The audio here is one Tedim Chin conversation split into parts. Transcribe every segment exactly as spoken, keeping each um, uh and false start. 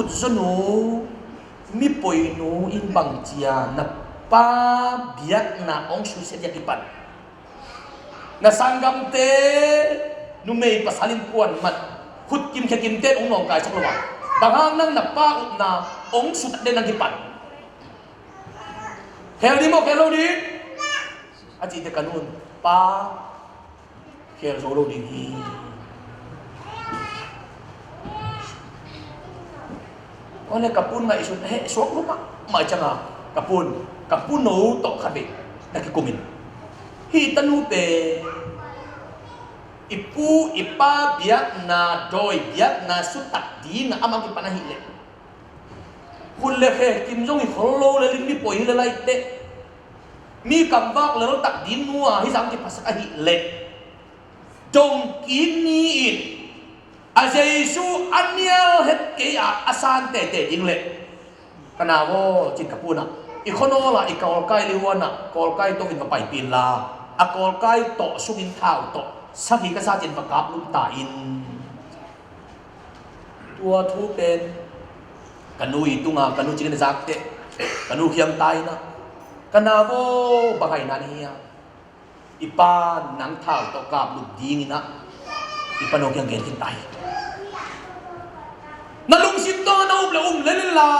Zonu, mipoinu in bangcia na pa biakna hong susia dia kipan, na sanggamte numei pasal in kuan mat, khutkim khekimte hong nawngkai sok lo a, bang hang nang na pa upna hong sutat den nang kipan? Khel ding maw, khel lo ding? A cihte ka nun, pa, khel zo lo ding hi. Ole ka pun ngaihsun, he, suak lo mahmah cianga ka pun, ka pun no tawh khat vei na kikumin, hih tanu pen i pu i pa biakna, dawi biakna sutak dingah amah kipan ahih leh, hun le khe kim zong i khol lo le, lim i poi hi le laiteh, mi kamvak leltak ding nua hih zang kiphasak ahih leh, dongkik ni-in a Jesu a nial het kei a, a san tete ding leh, ka nau aw, cin ka punah, i khuanawl ah i kawlkai lihuanah kawlkai tawh in va paipih inla, a kawlkai tawh sungin thau tawh sagih ka sa cin va kap lum ta in. Tua thu pen ka nu i tunga ka nu cingin a zakteh, ka nu khiam ta inah, ka nau aw, bang aina na hi a, i pa nang thau tawh kap lup dinginah i pa no kiang gen khin ta hi. Na lungsim tawh na up le um lel inla,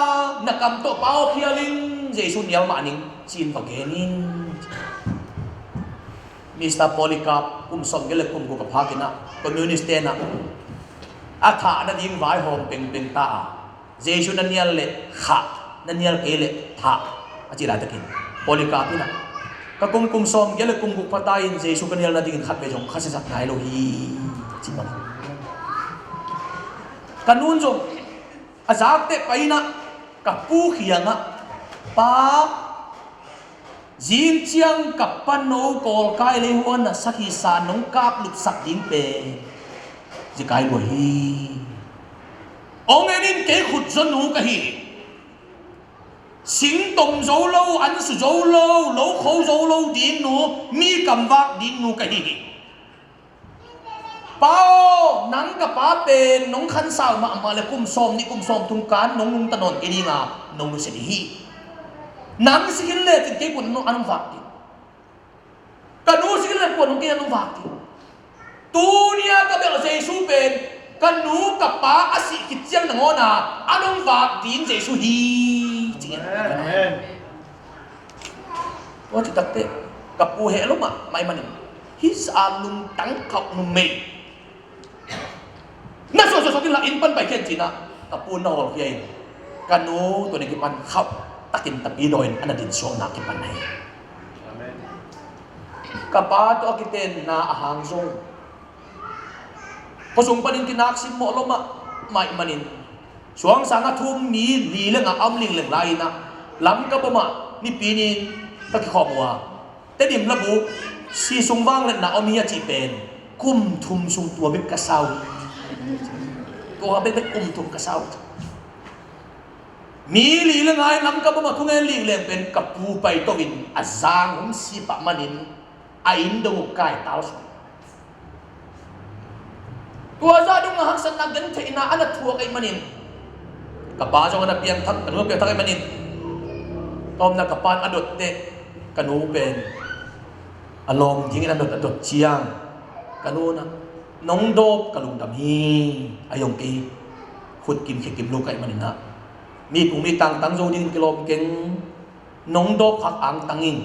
na kam tawh, Pa aw, khial in, Jesu nial mah ning, ci-in va gen in. Mister Polycarp kum sawmgiat le kum guk a phakinah communist tenah a thah nading vaihawm pengpeng ta a, Jesu na nial leh khah, na nial kei leh thah, a cih laitakin Polycarp inah, ka kum, kum sawmgiat le kum guk pha ta in Jesu ka nial nadingin khat vei zong khasia sak nai lo hi, ci bang. Ka nun zong a zakteh pai inah ka pu kiangah, Pa, zing ciang ka pa no kawlkai leihuan ah sakhisa nong kap lupsak ding pen zikai lua hi. Hong en in, kei khut zonu ka hi hi. Sing tom zo lo, an su zo lo, lo kho zo lo ding nu, mi kamvak ding nu ka hi hi. Pa aw, nang ka pa pen nong khansau mahmah le kum sawm nih kum sawm thum kan nong nungta nawn kei dinga nong nusia ding hi. Nang si khin lecin kei kuan nong, a nong vak ding? Ka nu si khin le kuan nong kei a nong vak ding? Tunia ka belh Jesu pen ka nu ka pa a sih khit ciang nangawna a nong vak ding Jesu hi, ci-in. Amen. Tua citakte ka pu heh lo mah, mah ih manin hih sa lungtang khauh numei na suaksuak suak inla, inn pan pai khian cinah ka pu na hawlkhia in, ka nu tua ni kipan khauh takin tapidaw in a na dinsuakna kipan ahi. Ka pa tawh a kitenna a hang zong khuasung panin kinak simmawh lo mah, mah ih manin suangsang a thum ni li le nga a om lingleng lai-inah Lamka bawmah nipi nin ka kikhawm uh a, Tedim labuk si sung vangliatna om hi a cih pen kum thum sung tua bek ka sau hi. Tua bekbek kum thum ka sau hi. Ni li le nga-in Lamka bawmah thungen lingleng pen ka pu pai to-in a zang hong si pah manin a inn dong uh kai tal sung. Tua zah dongah haksatna gentheihna a na thuak ahih manin ka pa zong a na piangthak, ka nu a piangthak ahih manin ka omna ka pa in a dot teh, ka nu pen a lawm dingin a dot, a dot ciang ka nu in ah, nong dawp ka lungdam hi, a hi zong kei khutkim khekim lo ka hih manin ah mi kung mi tangtang zo dingin kilawm keng, nong dawp khak angtang in,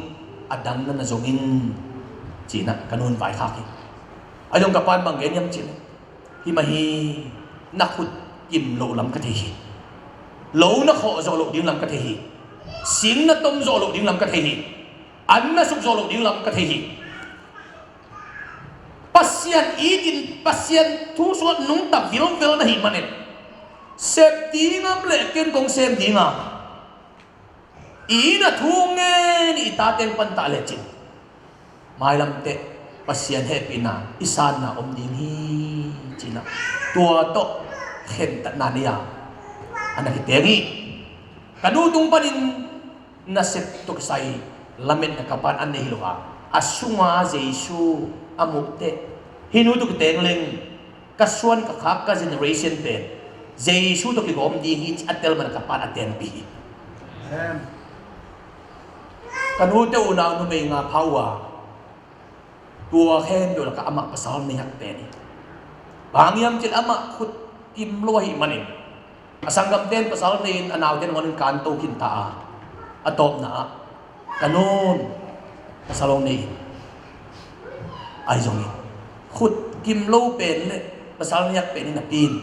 a dang na na zong in, ci-in ah ka nu in vaikhak hi. A hi zong ka pa in bang gen hiam cih leh, hi mah hi, na khutkim loh lam ka thei hi. Lo na khawh zawh loh ding lam ka thei hi. Sing na tom zawh loh ding lam ka thei hi. An na suk zawh loh ding lam ka thei hi. Pasian itin, Pasian thu sungah nungta vilvel na hih manin sep ding om leh ken kong sem ding a, i inn a thu ngen i tate hong pantah lecin mailam teh Pasian hehpihna i sanna om ding hi, ci-in ah tua tawh khentatna nei a, a na kiteng hi. Ka nu tung panin nasep tawh kisai lametna ka pa in a nei hi lo a, a sunga Jesu a muh teh hih nu tawh kiteng leng ka suan ka khak ka generation pen Jesu tawh kigawm ding hi, ci a tel man ka pa'n a tenpih hi. Amen. Ka nute unau numei nga pha uh a, tua khempeuh lakah amah pasal nei hak pen hi. Bang hiam cih leh amah khut kim lo ahih manin, a sanggamte'n pasal nei-in a naute'n a ngawn in kanto khin ta a, a tawpna ah ka nu'n pasal hong nei in, ahi zongin khut kim lo pen leh pasal nei hak pen hi napi-in,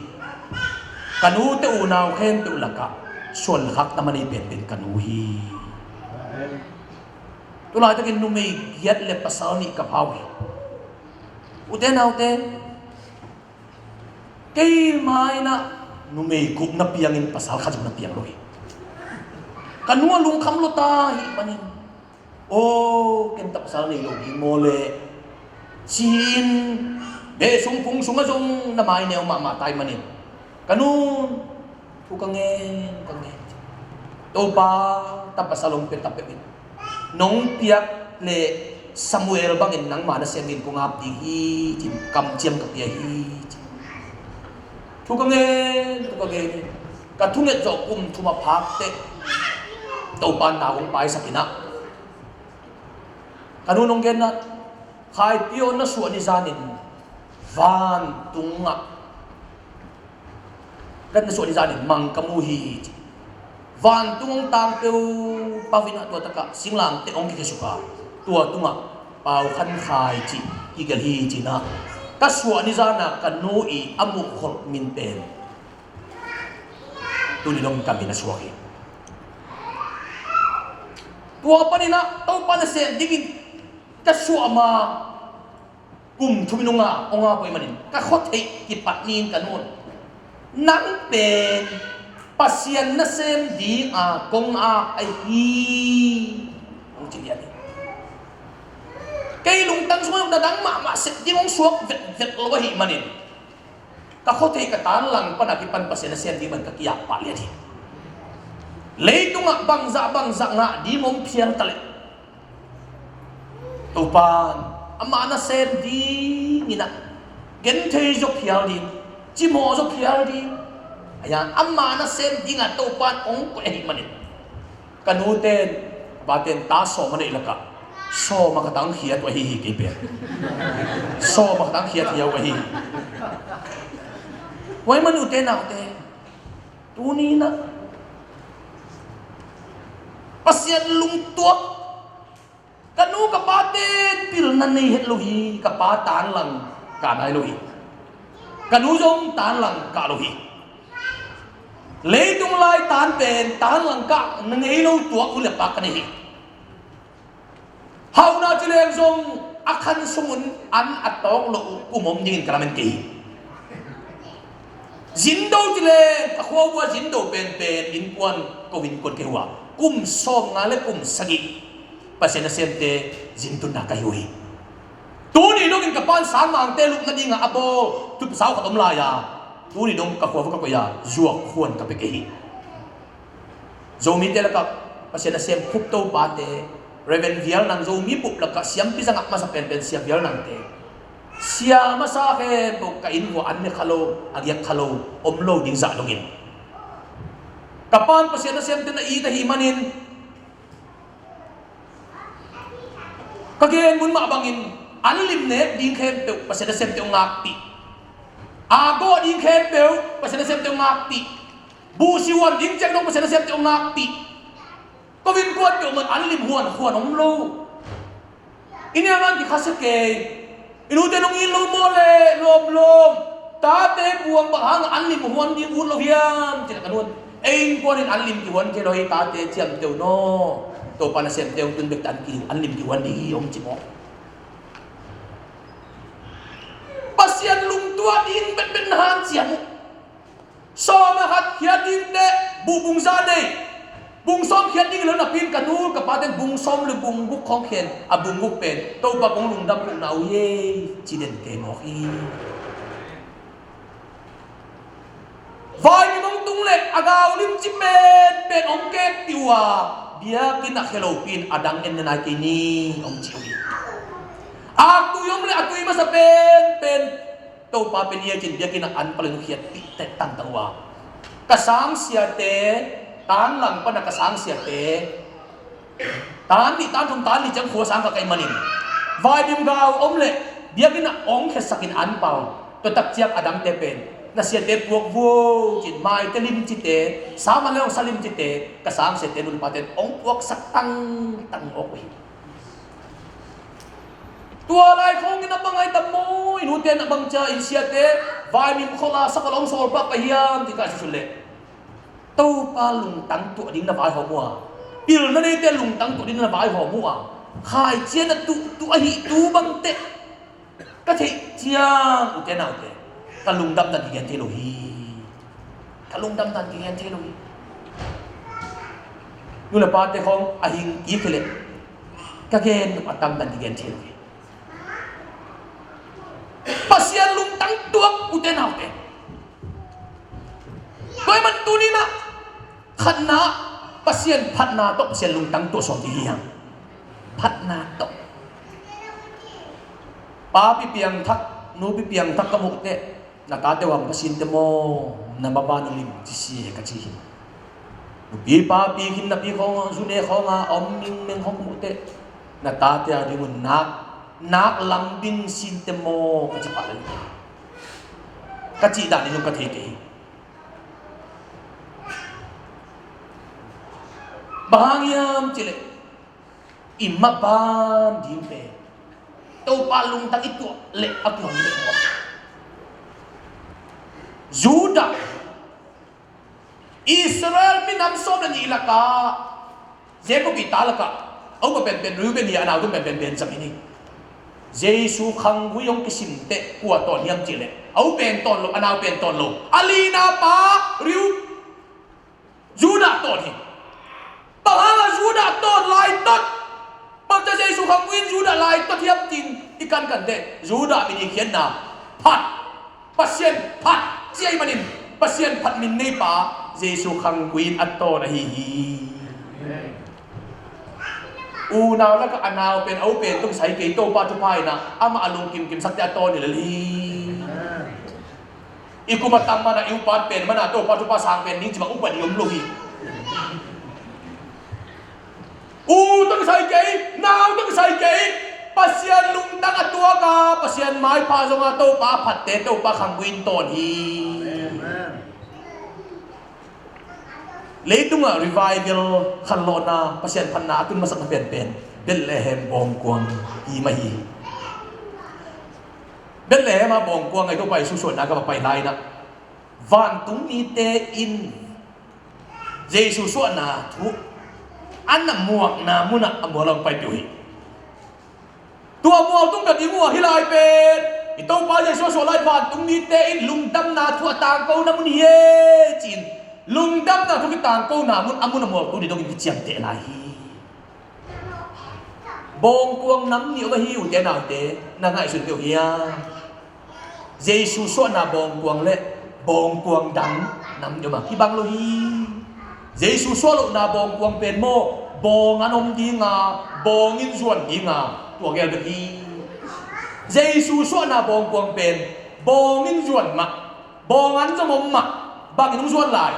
ka nute unau khempeuh lakah suanlekhak tam a nei penpen ka nu hi. Tu laitakin numei giat leh pasal nih ka pha uh hi. Ute naute, keima in ah numei guk na piangin pasal khat zong na piang lo hi. Ka nu a lungkham lo ta ahih manin, aw, ken tawh pasal nei lo ding maw leh, ci-in beh sung phung sungah zong na maineu mahmah ta ahih manin, ka nu'n, thu ka ngen, ka ngen, Topa, tawh pasal hong pia ta peuh in, nong piak leh Samuel bangin nangma nasem dingin kong ap ding hi, ci-in kamciam ka pia hi, ci. Thu ka ngen, thu ka ngen. Ka thunget zawh kum thum a phak teh Topa'n nau hong paisak in ah, ka nu'n hong gen ah, Khaipio, na suah ni zanin vantungah, ka na suah ni zanin mang ka mu hi, ci. Vantung hong tang peuh pau in ah, tua takah singlamteh hong kikhiasuk a, tua tungah Pau Khan Khai cih kigelh hi, ci-in ah, ka suah ni zan a ka nu ii a muh kholh min pen tuni dong ka min a suak hi. Tua panin ah Topa nasem dingin ka suah ma, kum thum in hong ap, hong ap uh ahih manin ka khuatheih kipat ni-in ka nu'n, nang pen Pasian nasem dinga kong ap ahi hi, hong ci lian hi. Kei lungtang sungah na dang mahmah sep ding hong suak vetvet lo ahih manin, ka khuatheih ka tanlang pan a kipan Pasian nasem ding man ka ki-ap pah lian hi. Leitungah bangzah bangzah ngah ding om phial ta leh, Topa'n ama nasem dingin ah genthei zaw phial ding, cimawh zaw phial ding, ahi a, ama nasem dinga Topa'n hong koih ahih manin, ka nute'n, ka pate'n ta sawm a neih lakah sawm a khat a hong khiat uh ahi hi, kei pen sawm a khat a hong khiat hi uh ahi hi. Tua ahih manin ute naute, tuni in ah Pasian lungtuak, ka nu ka pate'n pilna nei het lo hi. Ka pa tanlang kah nai lo hi. Ka nu zong tanlang kah lo hi. Leitung lai tan pen tanlang kah na ngei lo tuak hun leh pak ka nei hi. Hauhna ci leng zong a khan sung un an a tawk loh uh kum om dingin ka lamen kei hi. Zindo ci leng ka khua uh a zindo penpen innkuan ko innkuan kei uh a, kum sawmnga leh kum sagih Pasian nasemte zintunna ka hi uh hi. Tuni dongin ka pa'n sangmangte lupna dinga a bawl thupsau khat om lai a, tuni dong ka khua uh a ka koih a, zuak khuan ka pia kei hi. Zomite lakah Pasian nasem khup topate, Reverend Vial Nang, Zomi bup lakah siampi zangah masa penpen Sia Vial Nangte, sia masa khempeuh ka inn uah an ne kha lo, a giak kha lo, om lo ding zah dongin, ka pa'n Pasian nasemte na it ahih manin, ka gen mun mah bangin, an lim nek ding khempeuh Pasian nasemte hong ngakpih. A gawh ding khempeuh Pasian nasemte hong ngakpih. Buhsi huan ding ciang dong Pasian nasemte hong ngakpih. Ko innkuan peuhmah an lim huan, huan om lo. I niangah kikhasia kei. I nute nong it lo maw leh, lawm lawm, tate buang bang hangah an lim huan ding ut lo hiam, ci leh ka nu'n, ei innkuan in an lim kihuan kei lo hi, tate ciamteh un aw. Topa nasemte hong tun bek teh an ki, an lim kihuan ding hi, hong ci mawk. Pasian lungtuah ding betbet na hanciam uh. Sawm a khat khiat ding teh buh bung za nei. Bung sawm khiat ding hi lo napi-in ka nu ka pate'n bung sawm leh bung guk khawng khen, a bung guk pen Topa kong lungdam kohna uh hi, ci den kei mawk hi. Vaimim hong tung leh a gau limci penpen hong kekpih uh a, biakinn ah khia lopi-in a dang en ne nai kei ni, hong ci uh hi. Aktui om leh a tui masa penpen Topa pia ni e ci-in biakinn ah an pal in hong khiatpih tek tangtang uh a, Ka sangsiate, tan lang pana ka sangsiate, tan nih, tan thum, tan li ciang khua sang ka kai manin, vaimim gau om leh biakinn ah ong khetsakin an pau. Tua tak ciang a dangte pen na siate puak vuo cin, maite limcite, saman le ong sa limcite, ka sangsiate nu le pate ong puaksak tangtang mawk uh hi. Tua lai khawngin a bang ai tam maw, i nute na bang cia i siate vaimim khol a sakol ong sawl pah pai hiam ti ka susun leh, Topa lungtang tuah ding na vaihawm uh a, pilna neite lungtang tuah ding na vaihawm uh a, khaicia na tuhtuh ahi tu bangteh ka theih ciang, ute naute, ka lungdamna kigen thei lo hi. Ka lungdamna kigen thei lo hi. Nu le pate khawng a hing kik hi leh ka gen a tamna kigen thei lo hi. Pasian lungtang tuak, ute naute. Tua ahih man tuni-in ah, khatna, Pasian phatna tawh Pasian lungtang tuah sawm ding hi hang. Phatna tawh. Papi piangthak, nupi piangthak ka muh teh, na tate uh a hong pasin teh maw, na mabang lim ci si e ka ci hi. Nupi papi, gimnapi khawng, zu ne khawng a om mengmeng khawng ka muh teh, na tate a ding un nak, nak lam ding sin teh maw, ka ci pah lel. Ka cih dan in zong ka thei kei hi. Bang hang hiam cih leh, i maban ding pen Topa lungtang i tuah leh a tuang hi bek maw. Judah, Israel minam sawm le nih lakah, Jacob i ta lakah, a upa penpen Reuben hi a, a nau tung penpen Benjamin hi. Jesu khanggui hong kisim teh kua tawn hiam cih leh, a u pen tawn lo, a nau pen tawn lo, a lina pa Reu, Judah tawn hi. Bang hang a Judah tawn laitot, bangci Jesu khanggui in Judah laitot hiam ci-in i kankan teh, Judah min i khiatna phat, Pasian phat ci ahih manin, Pasian phat min neipa Jesu khanggui in a tawn ahi hi. Unau lakah a nau pen, a u pen tung sai kei, Topa thupha in ah amah a lungkim kimsak teh a tawn hi lel hi. I kum a tam man a, i upat pen man a, Topa thupha sang pen ding ci bang upa ding om lo hi. U tawh kisai kei, nau tawh kisai kei, Pasian lungtang a tuak a, Pasian maipha zong a, Topa phatte, Topa khanggui in tawn hi. Amen. Leitungah revival, khanlawhna, Pasian phatna a tun masakna penpen Bethlehem bawngkuang hi mah hi. Bethlehem a bawngkuang ah i Topa Jesu suahna ka va pai lai-in ah, vantung mite in Jesu suahna thu a na muakna munah a mual a hong paipih uh hi. Tua mual tung ka ding uh a, hih lai pen i Topa Jesu a suah lai vantung mite in lungdamna thu a tangkona mun hi e ci-in, lungdamna thu kitangkona mun, a mun a mual tuni dongin kiciamteh lai hi. Bawngkuang nam nih om ahi, ute naute, na ngaihsun kei uh hiam? Jesu suahna bawngkuang le bawngkuang dang nam nih om a, kibang lo hi. Jesu suah lohna bawngkuang pen maw, bawng an om ding a, bawng in zuan ding a, tua gel bek hi. Jesu suahna bawngkuang pen bawng in zuan mah, bawng an zong om mah, bang in hong zuan lai?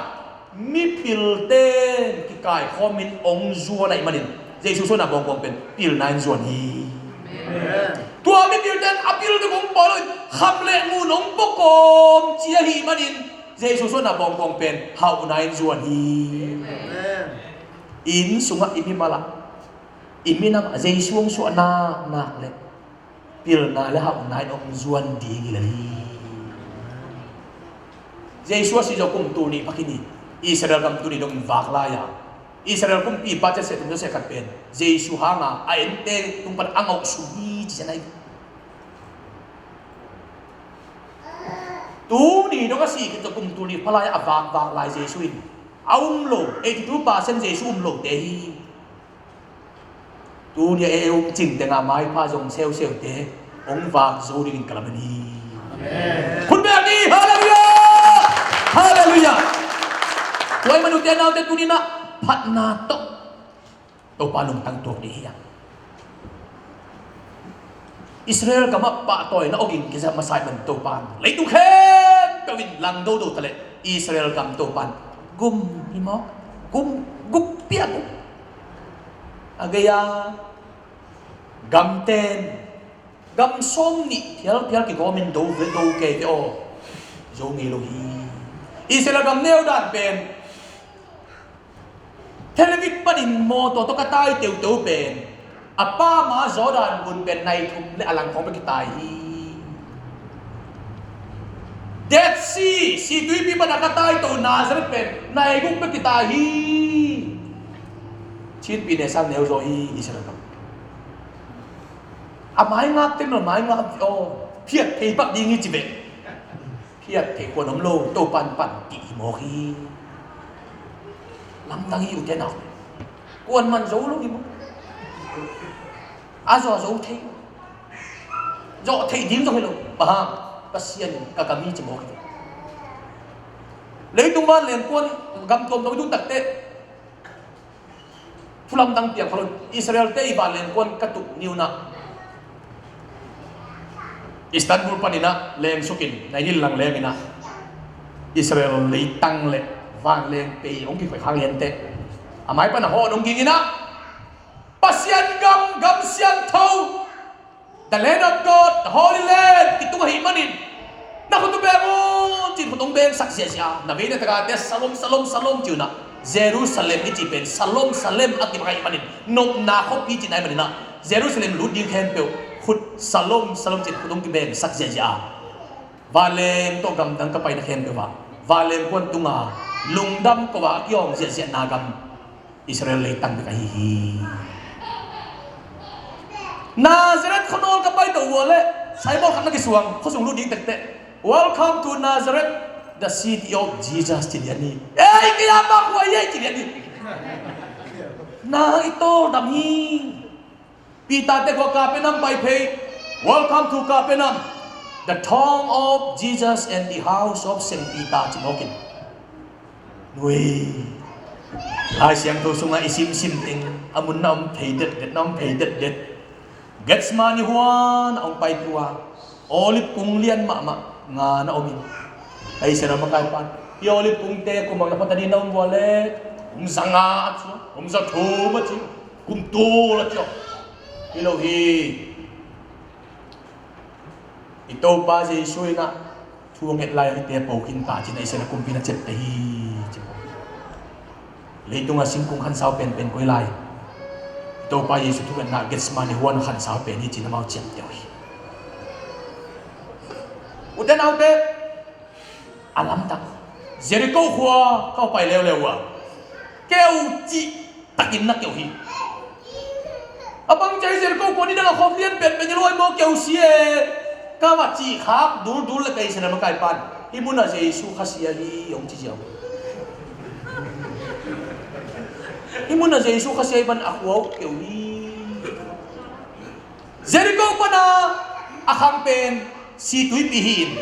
Mipilte in kikaikhawmin hong zuan ahih manin Jesu suahna bawngkuang pen pilna in zuan hi. Amen. Tua mipilte in a pil tuk hong pawl loin kham le ngun hong pua kawm ci ahih manin Jesu suahna bawngkuang pen hauhna in zuan hi. Amen. Inn sungah i mimal ah, i minam ah Jesu hong suah naknak leh pilna le hauhna in hong zuan ding hi lel hi. Jesu a si zawh kum tul nih pha khin hi. Israel gam tuni dongin vak lai a, Israel kumpipa ciatsia tum zawsia khat pen Jesu hanga a ente tung pan a ngawh sung hi ci cian ahi. Tuni dong a si khit zawh kum tul nih pha lai a vakvak lai Jesu in a um lo, eighty two percent Jesu um lote hi. Tuni a ei um cing tengah maipha zong seuseute hong vak zo dingin ka lamen hi. Amen. Khut beng ni, halleluiah! Halleluiah! Tua ahih manin ute naute, tuni-in ah phatna tawh Topa lungtang tuak ding hi hang. Israel gamah pahtawina awging kizat masa ahih manin Topa in leitung khempeuh peuh in lang dodo ta leh Israel gam Topan gum hi maw? Gum, guppi a gum. A gei a gamten gam sawm nih phialphial kigawmin do ve, do kei ve aw. Zo ngei lo hi. Israel gam neu dan pen Tel Aviv panin mawtaw tawh ka tai teuteu pen a pama Jordan gun pen nai thum le a lang khawng bek kitai hi. Dead Sea, Situipi pana ka tai to Nazareth pen nai guk bek kitai hi. Chinpi ne sang neu zaw hi Israel gam. A mai ngak tem lo mai ngak aw, phiat thei pak ding hi ci ve. Phiat thei kuan om lo, Topan pan tih hi mawk hi. Lamdang hi ute nau. Kuan man zo lo hi mawk. A zo a zo thei. Zo thei ding zo hi lo. Bang hang, Pasian in ka gam hi ci mawk hi. Leitung van leng kuan gam tuam tuam i dun takte. Thu lamdang piang kholon Israel te i vanleng kuan ka tuk ni un ah Istanbul panin ah leng sukin nai nil lang leng in ah Israel leitang le vanleng pei hong kikhoih khang lian te a mai pan a hawh hong ging in ah Pasian gam, gam siangtho, The land of God, the Holy Land, kitung ahih manin na khut uh beng un ci-in khut hong bengsak ziahziah a, na vei na tagate Salom, Salom, Salom ci un ah Jerusalem i cih pen Salom, Salem a kibang ahih manin nopna khuapi cihna ahih manin ah Jerusalem lut ding khempeuh khut Salom, Salom ci-in khut hong kibengsak ziahziah a, vanleng tawh gamdang ka paina khempeuh ah vanleng kuan tunga lungdam ko a kiawng ziahziahna gam Israel leitang bek ahi hi. Nazareth khuanawl ka pai to uh a leh Simon khat na kisuang khuasung lut ding tektek, "Welcome to Nazareth, the city of Jesus," ci lian hi. Ei, kei a bang khua hi ei ci lian hi. Na i tawldam hi. Peter te khua Capernaum pai phei, "Welcome to Capernaum, the town of Jesus and the house of Saint Peter," ci mawkin. Nui. Lai Siangtho sungah i simsim teng a mun na om thei detdet, na om thei detdet. Gethsemane huan a hong pai tua Olive kung lian mahmah nga na om in. Ei Israel makai pan, i Olive kungte kum bang na phata ding na om vua le, kum za nga a ci, kum za thum a ci, kum tul a ci. Hi lo hi. I Topa Jesu in ah thu a nget lai-ah hihte a po khin ta ci-in a Israel kumpi na ciapteh hi ci. Leitungah singkung khansau penpen koi lai, i Topa Jesu thungetna Gethsemane huan a khansau pen hi ci-in amau ciapteh uh hi. Ute naute, a lamdang. Jericho khua ka pai leuleu uh a, keu cih takin na keu hi. A bang ci a hi, Jericho khua nidang a khawm lian penpen hi lo ai maw, keu si e. Ka va cih khak duldul le ka Israel makai pan, "Hih munah Jesu khasia hi," hong ci ziau. "Hih munah Jesu khasia hi," pan a khua uh keu hi. Jericho pana a khang pen si tuipi hi in,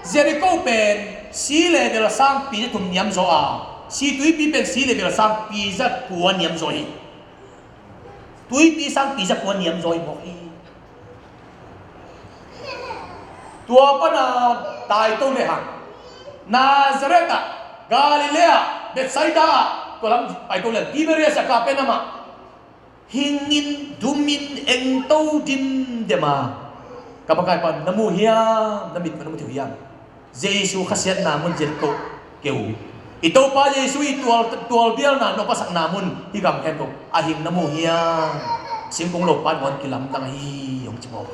Jericho pen si level a sang pi za thum niam zaw a, si tuipi pen si level a sang pi za kua niam zaw hi. Tuipi sang pi za kua niam zaw hi mawk hi. Tua pana tai to le hang, Nazareth ah, Galilee ah, Bethsaida ah, tua lam pai to le hang, Tiberias ah, Capernaum ah, hingin dumin engto dimdem a, "Ka makai pan na mu hiam, na mit na mu thei uh hiam? Jesu khasiatna mun Jericho keu. I Topa Jesu i tual, tualbialna nopasakna mun hih gam khempeuh a hing na mu hiam? Singkung lopan hong kilamdang hi," hong ci mawk.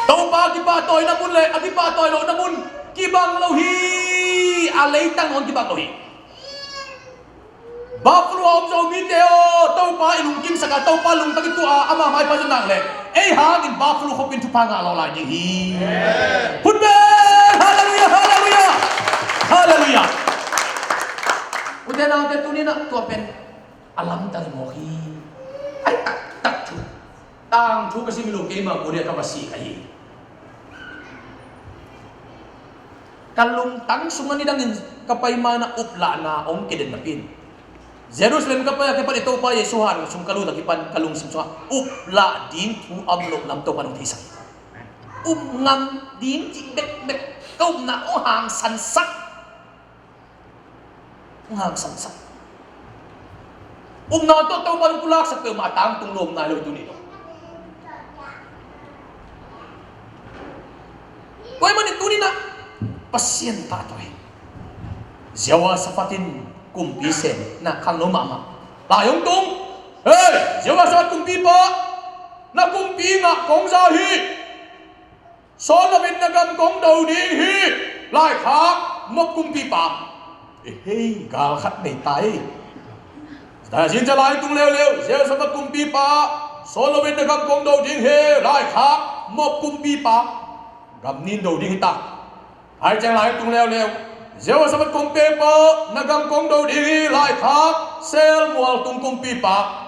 Topa kipahtawina mun le a kipahtawi lohna mun kibang lo hi. A leitang hong kibang lo hi. Buffalo a om Zomite aw, Topa i lungkimsak a, Topa lungtang i tuah a, ama maipa zong nang leh ei hangin Buffalo khuapin thupha ngah lawh lai ding hi. Hun bel, halleluiah, halleluiah, halleluiah. Ute naute, tuni-in ah tua pen a lamdang mawk hi. Ai taktak thu, tangthu ka sim lo, keima Korea ka va sih ka hi. Ka lungtang sungah nidangin ka pai ma-in ah uplahna hong kiden napi-in, Jerusalem ka pai a kipan, i Topa Jesu han sung ka lut a kipan ka lungsim sungah uplah ding thu a om loh lam Topa in hong theisak hi. Up ngam ding cih bekbek Ka upna hong hangsansak. Hong hangsansak. Upna tawh Topa in pulaksak peuhmah a tangtung lawm nai lo i tuni lo. Tua ahih manin tuni-in ah Pasian pahtawi. Jehoshaphat in kumpi sem na khangno mahmah. Lai hong tung. Hei, Jehoshaphat kumpipa, na kumpi ngah kong za hi. Saul lo in na gam kong do ding hi. Laikhak, Moab kumpipa. Ehei, gal khat nei ta ei. Zin ciang lai tung leuleu, Jehoshaphat kumpipa, Saul lo in na gam kong do ding hi. Laikhak, Moab kumpipa. Gam nih in do ding hi ta. Lai ciang lai tung leuleu, Jehoshaphat kumpipa, na gam kong do ding hi. Laikhak, Seir mual tung kumpipa.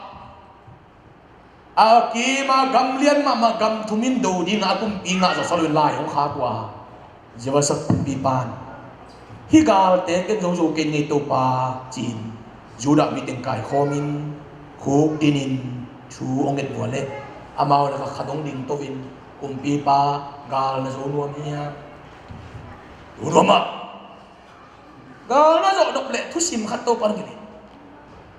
A kim a gam lian mahmah gam thum in do ding a kumpi ngah zawh sa lo in lai hong khak uh a, Jehoshaphat kumpipa in, hih galte ken zo zo kei ning ei Topa, ci-in Judah mi teng kaikhawm in khukdin in thu hong nget uh a leh, amau lakah khat hong dingto in, kumpipa, gal na zo nuam hiam? Zo nuam mah. Gal na zawh nop leh thusim khat Topa in hong hilh hi.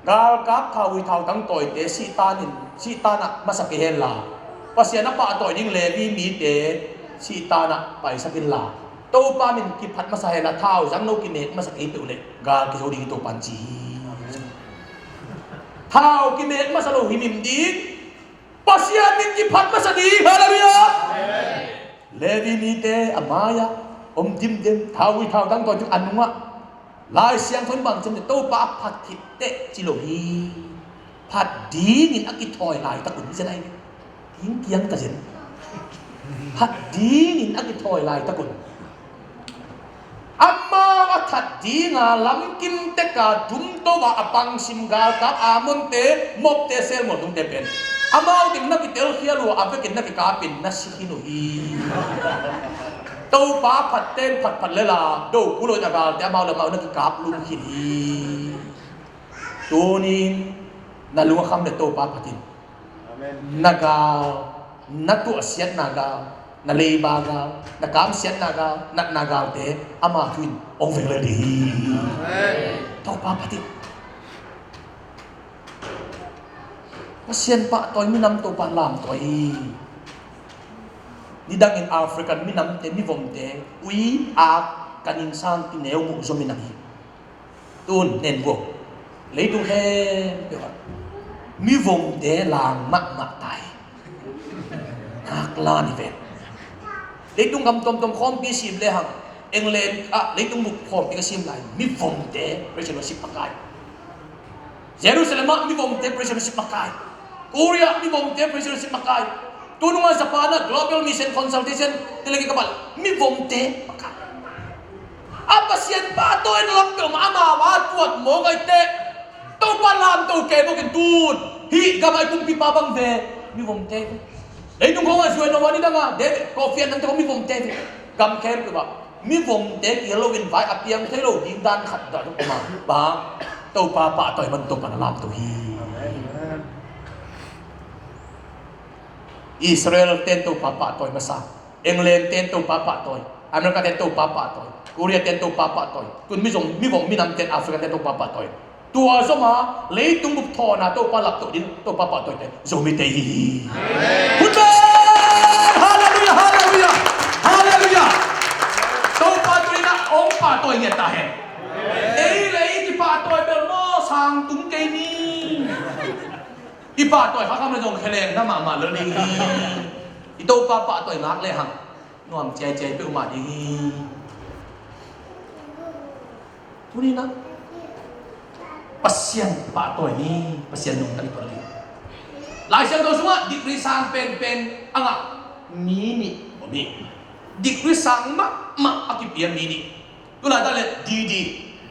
Galkap thau ui thau tang tawite sihtan in, sihtan ah masa kei hen la, Pasian a pahtawi ding Levi mite sihtan ah paisak inla, Topa min kiphat masa hen la, thau zang lo kimek masa kei peuh leh gal kizo ding hi Topa in ci hi. Thau kimek masa lo himhim ding, Pasian min kiphat masa ding. Halleluiah. Levi mite a mai-ah om dimdem, thau ui thau tang tawi ding a nungah Lai Siangtho in bang ci hiam cih leh, Topa a phat khit teh ci lo hi. Phat dingin a kithawi laitak un, hi zen ahi ve. Ding kiang ka zen. Phat dingin a kithawi laitak un. Amau a that dinga lamkim teka dumto a, a pangsim galkap Ammonte, Moabte, Seir mual tungte pen amau teng na kitelkhial uh a, a vekin na kikapin na si khin uh hi. Topa phatte in phatphat lela do kul lo in a galte amau le amau na kikap lum khin hi. Tunin na lungkham le Topa phat in. Amen. Na gal, na tuahsiatna gal, na leiba gal, na kamsiatna gal, natna galte ama thu in hong veng lel ding hi. Amen. Topa phat in. Pasian pahtawi minam Topa lamtawi hi. Nidangin African minamte, mivomte ui, ak, kan innsang, tineu, muh zom in a hi. Tun nen vuak. Leitung khempeuh ah mivomte lang mahmah ta hi. Ngaklah ni ven. Leitung gam tuamtuam khawmpi sim lehang, England ah leitung bup khawmpi ka sim lai, mivomte president worship makai. Jerusalem ah mivomte president worship makai. Korea mivomte president worship makai. Tunung ah Japan ah Global Mission Consultation te leh kikabal mivomte makai. A Pasian pahtawi na lam peuhmah amau a tuat mawk a hi teh, Topa lamto kei mawk in tun hih gam ah i kumpipa bang ve, mivomte ve. Leitung khawng ah zuai no a, nidang ah David, Kofi Annan te khawng mivomte ve. Gam khempeuh ah mivomte kihel loin vai a piang thei lo ding dan khat dah tuk om a, bang, Topa pahtawi man Topa na lamto hi. Israel ten Topa pahtawi masa, England ten Topa pahtawi, America ten Topa pahtawi, Korea ten Topa pahtawi, tun mivom, mivom minam ten Africa ten Topa pahtawi. Tua zom a leitung bup thawn a Topa laptoh ding Topa pahtawi ten Zomite hi hi. Amen. Hun bel! Halleluiah, halleluiah, halleluiah. Topa tuni-in ah hong pahtawi ngiat ta hen. Ei le ei kipahtawi bel maw, sang tung kei ni. I pahtawi kha kham le zong kheleng na mahmah lel ding hi. I Topa pahtawi ngak lehang nuam ciaiciai peuhmah ding hi. Tuni-in ah Pasian pahtawi ni, Pasian nungta i pahtawi ni. Lai Siangtho sungah degree sang penpen a ngah mi nih om hi. Degree sang mahmah a kipia mi nih. Tulaitak leh D D,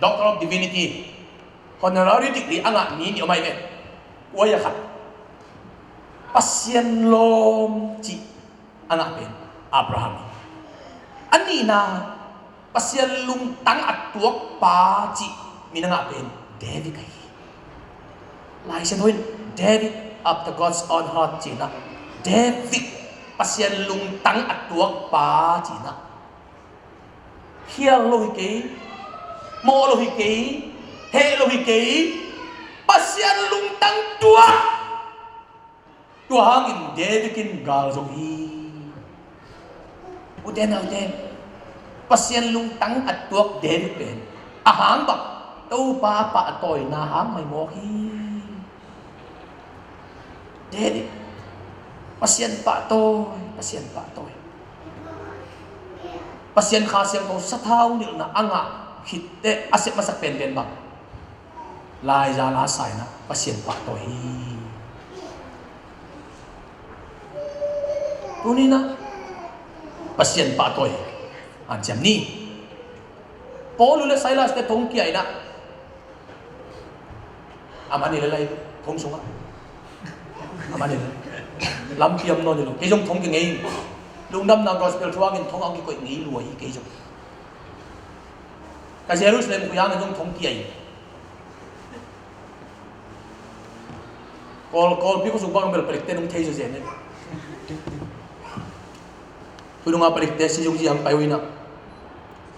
Doctor of Divinity, honorary degree a ngah mi nih om ahi ve. Ua hi a khat, Pasian lawm cih a ngah pen Abraham hi. A nihna, Pasian lungtang a tuakpa cih min a ngah pen David ahi hi. Lai Siangtho in David after God's own heart ci-in ah, David, Pasian lungtang a tuakpa ci-in ah, Khial lo hi kei, mawh lo hi kei, heh lo hi kei, Pasian lungtang tuak. Tua hangin David in gal zo hi. Ute naute, Pasian lungtang a tuak David pen a hang bang, Topa pahtawina hang maimawk hi. David, Pasian pahtawi, Pasian pahtawi. Pasian Kha Siangtho sathau nilhna a ngah khit teh a sep masak penpen bang, laizal a saina Pasian pahtawi hi. Tuni-in ah Pasian pahtawi hanciam ni. Paul le Silas te thong kia-in ah, a mah ni le lai thong sungah, a mah ni le lampi om nawn ni lo. Kei zong thong kia ngei. Lungdamna gospel thu hangin thong a kikoih ngei lua hi kei zong. Ka Jerusalem khuiang in zong thong kia hi. Kawl, Kawlpi khuasung bang bel palikte nong thei zawzen e. Thununga palikte sizung ziang pai uh inah,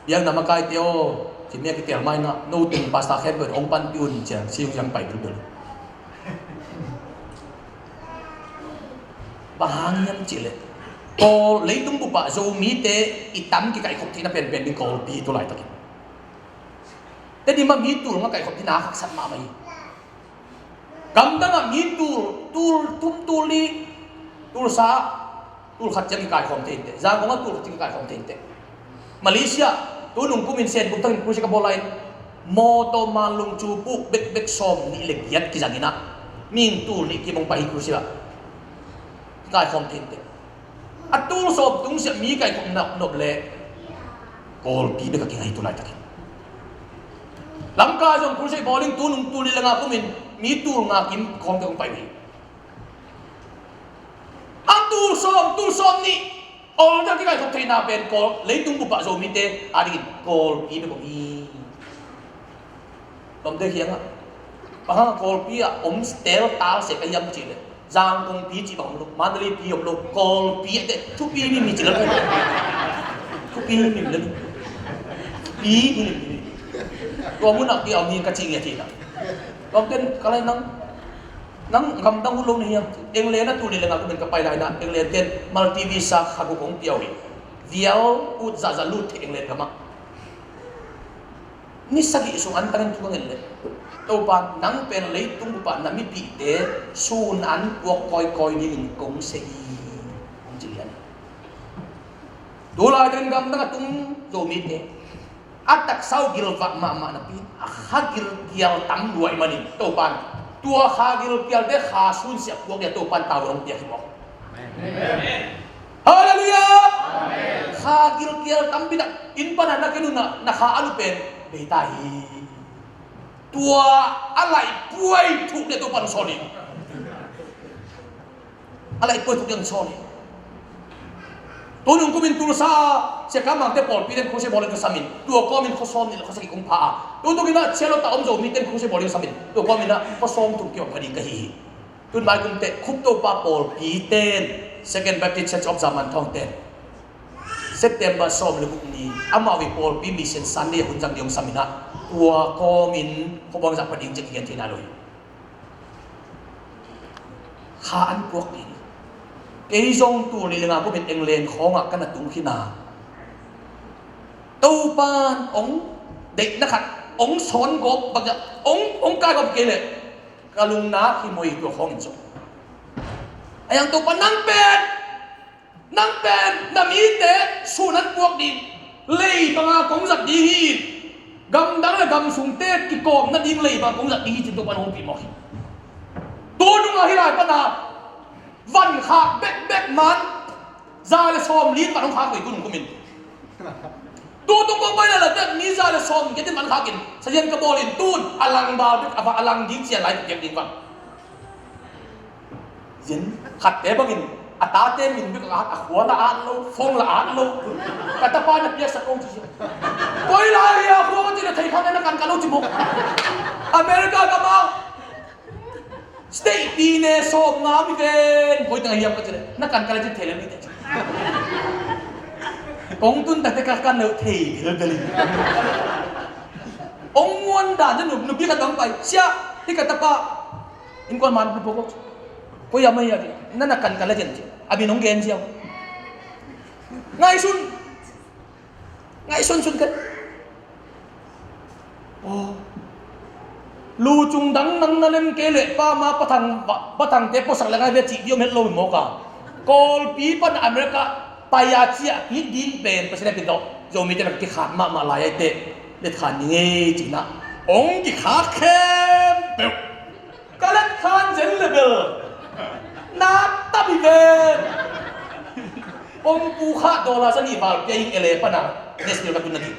biakna makaite aw, ci mia kitel ma inah, no tung pastor khempeuh hong panpih un, ciang sizung ziang pai bilbil. Bang hang hiam cihleh, Kawl leitung bupah Zomite i tam kikaihkhop theihna penpen ding Kawlpi hi tu laitakin. Tedim ah mi tul nga kaihkhop theihna a haksat mahmah hi. Gamdang ah mi tul, tul thum, tul li, tul sa, tul khat ciang kikaikhawm thei inteh. Zangkong ah tul khat ciang kikaikhawm thei inteh. Malaysia, tunung kumin Sen Buk Thang in crusade ka bawl lai in, mawtaw manlung cu puh bekbek sawm nih le giat kizang inah, mihing tul nih kim hong pai hi crusade ah. Kikaikhawm thei inteh. A tul sawm tung siah mi kaikhop nopnop leh Kawlpi bek a kingai tu laitakin. Lamka zong crusade bawling tunung tul nih le nga kumin mi tul nga kim khawm kei hong pai uh hi. A tul sawm, tul sawm nih altar kikaikhop theihna pen Kawl leitung bupah Zomite adingin Kawlpi bek om hi. Lawmte kiangah, bang hang Kawlpi ah om tel tal se ka hiam cihleh, Zangkongpi cih bang om lo, Mandaleipi om lo, Kawlpi ah teh thupi mimmi ci lel. Thupi mimmi lel. Pi mimmi. Tua munah pi a om hi ka cih ngiat hi na. Lawmte in ka lai nang, nang gamdang uh lo na hiam? England ah tul nih le nga kumin ka pai lai na, England ten multi visa kha guk hong pia uh hi. Vial ut zahzah lut thei England gamah. Ni sagih sung an tangin thu ka ngen leh, Topa nang pen leitung bupah na mipihte sun an puak kawikawi dingin kong sia hi, hong ci lian. Tu laitakin gamdang a tung Zomite a taksa uh gilvah mahmah napi, a kha gilkial tam lua ahih manin Topa in tua kha gilkialte kha sunsiah puak dia Topa in tavuan hong piak hi mawk. Amen. Halleluiah! Amen. Kha gilkial tampi tak inn pan a na ken uh na, na kha a lu pen bei ta hi. Tua a laih puai thuk dia Topa in sawl hi. A laih puai thuk dia sawl hi. Tunung kumin Tulsa, Sia Kam Mangte pawlpi ten crusade bawlin ka samin, tua kawmin khuasawm nih le khuasagih kong pha a, tutukin ah Sia Lota om Zomi ten crusade bawlin ka samin, tua kawmin ah khuasawm thum kiom pha ding ka hi hi. Tun mai kum teh Khup Topa pawlpi ten Second Baptist Church of Zaman Thawng ten September sawm le guk ni amau i pawlpi Mission Sunday a hun zang ding hong samin ah, tua kawmin khuabuang zah pha ding ci kigen thei nai lo hi. Kha an puak ding. Kei zong tul nih le nga kumin England khawngah ka na tung khin a, Topa in hong deihna khat hong sawn gawp bangzah hong, hong kai gawp kei leh ka lungnak hi mawk hi tua khawngin zong. A yang Topa nang pen, nang pen na mite sun an puak ding lei banga kong zat ding hi. Gamdang le gamsungte kikawm nading lei banga kong zat ding hi cin Topa in hong hopih mawk hi. Tu nungah hih lai pana van khak bekbek man za le sawm li in van hong khak ve tu nung kumin. Tutung kong pai lala tek mi za le sawm giat in van khakin sazian ka bawlin tun a lang bal bek a va a lang ding cian lai ka piak ding van. Zin khatte bangin a tate min bek a at, a khua la at lo, phone la at lo. Ka tapa na piaksak kong ci. Koi lai hi a khua ka ci na thei khan na kan ka lo ci mawk. America kama State pi ne sawm nga mi ven koi teng a hiam ka ci le na kan ka la ci thei le mi te. Kong tun takte ka kan lo thei bilbel hi. Ong muan dan, nupi khat bang pai, "Sia, hih ka tapa innkuan man pupuk, koi a mai a, na na kan ka la jen," ci. A min ong gen ziau. Ngaihsun. Ngaihsun sun kei. Aw. Lu cung dang nang na lem kei leh pa ma pathang, pathangte puasak le ngai ve cih dih om het lo mawk a. Kawlpi pan America pai a ciah kik ding pen Pasian a kidawh Zomite na kikhak mahmah lai a, eite letkhan ni ngei cihna ong kikhak khempeuh. Ka letkhan zen le bel nak tam hi ven. Kong pu kha dollar za nih val pia ing, L A pana Nashville ka tun nading.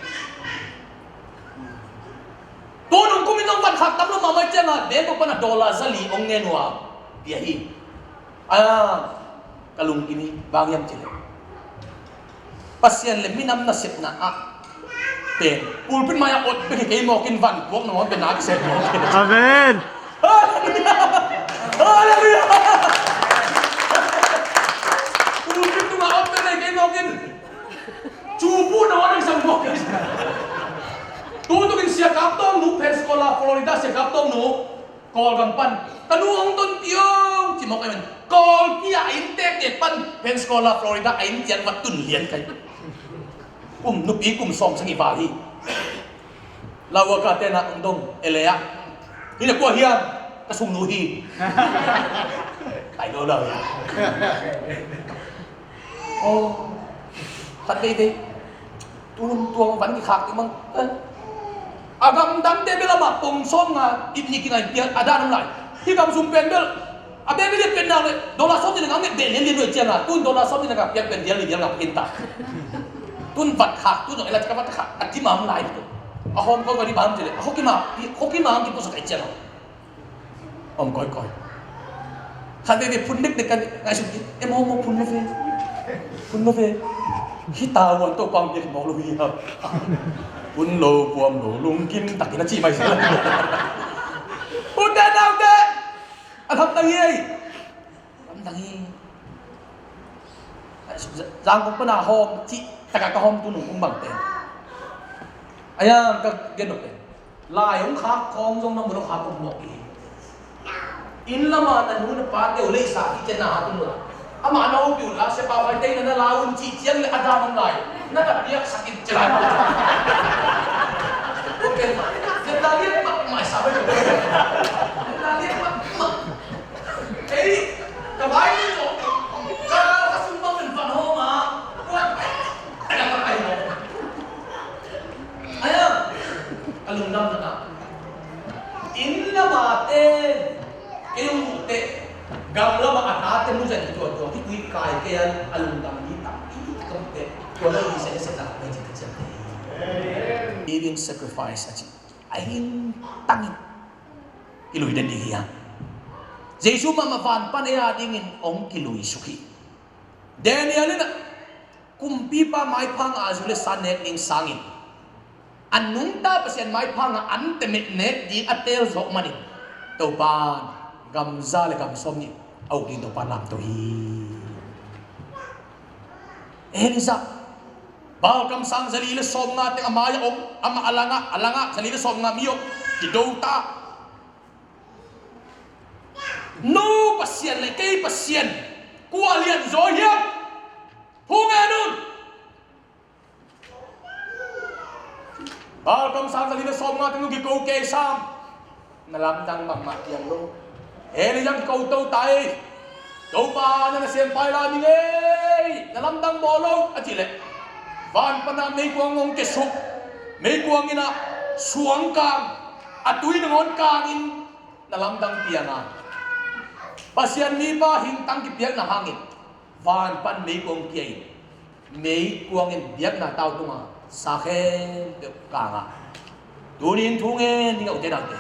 Tunung kumin ong van khak tam lo mahmah ciangin Bangkok pana dollar za li ong ngen uh a pia hi. A, ka lungkim hi, bang hiam cih leh Pasian le minam nasepna ah pen pulpit mai-ah ot bek hi kei mawk in, van puak nangawn pen na kisep mawk hi. Amen. Halleluiah! Halleluiah! Pulpit tungah ot bek hi kei mawk in, cu pu nangawn kisep mawk hi. Tutukin Sia Kap Tawm nu, Pensacola, Florida, Sia Kap Tawm nu, Kawlgam pan, "Ka nu hong tonpih o," ci mawk ahi man. Kawlpi a inn tektek pan Pensacola, Florida a inn ciang va tun lian kai. Kum nupi kum sawm sagih val hi. Lau a ka tena ong dong, L A ah. "Hih na kua hiam?" "Ka sungnu hi." Tai lo lo ya. Aw, khat veivei. Tun tuang van kikhak ding bang. Eh. A gamdangte bel amah pong sawm nga ip nih kingai piak a dan om lai. Hih gam sung pen bel a bel bel piak nak le dollar sawm nih le nga nget bel lian lian nuai ciang a. Tun dollar sawm nih le nga piak pen vial li vial nga pen ta. Tun vat khak, tun zong ela cika vat khak a dima om lai tu. A hawm kawikawi dima om ci le a khokima, khokima om kipusak ai ciang a. Om kawikawi. Khat veve phun dekdek kan ngaihsut kik. Em, om, om, phun lo ve. Phun lo ve. Hih tavuan Topa hong piak mawk lo hi hang. Phun lo, puam lo, lungkim takin a ci mai sa. Ute naute, a lamdang hi ei. Lamdang hi. Zangkong pana hawm cih takah ka hawm tu nung kong bang pen. Ayang ka gen nop pen. Lai hong khak khawng zong na mun hong khak khawng mawk hi. Inn lama na nu na pate uh leisa kik ciang na hat un uh la, amah na hopih un la, sia pau hai tei na na la un cih ciang le a dam om lai. Na na piaksak in ci lai. Tua pen na lian mahmah sa pen. Na lian mahmah. Ei, ka vai ni tawh ka ral ka sung bang in van hawm a, kuan pai tak a ka pai hawm. Aya, ka lungdam na. Inn lama te, kei hong muh teh, gam lama a tate mu zan i tua tua, hih tui kai kei a, a lungdam ni tampi ka muh teh, tua lo ni se se tak mai ci ka ciang te. Living sacrifice a ci. A hing tangin kilui den ding hi hang. Jesu mahmah van pan ei a dingin hong kilui suk hi. Daniel in a kumpipa maipha ngah a zu le sa nek ding sangin a nungta Pasian maipha ngah an temet nek ding a teel zawh manin Topa in gam za le gam sawm nih a uk ding Topa lamto hi. Elijah Baal kamsang zali le sawmnga teng a mai-ah om, amah a langah, a langah zali le sawmnga mi om, kido ta. No Pasian le kei Pasian kua lianzaw hiam? Thu ngen un. Baal kamsang zali le sawmnga teng zong kiko kei sam. Na lamdang mahmah piang lo. Elijah kiko to ta ei. Topa na nasem pai la ning ei. Na lamdang bawl lo a cih leh van pana meikuang hong kiasuk. Meikuang in a suang kang a tui nangawn kangin na lamdang piang a. Pasian mipa hingtang kipiakna hangin van pan meikuang kia in meikuang in biakna tau tunga sa khempeuh kang a. Tuni in thu ngen ding a ute naute,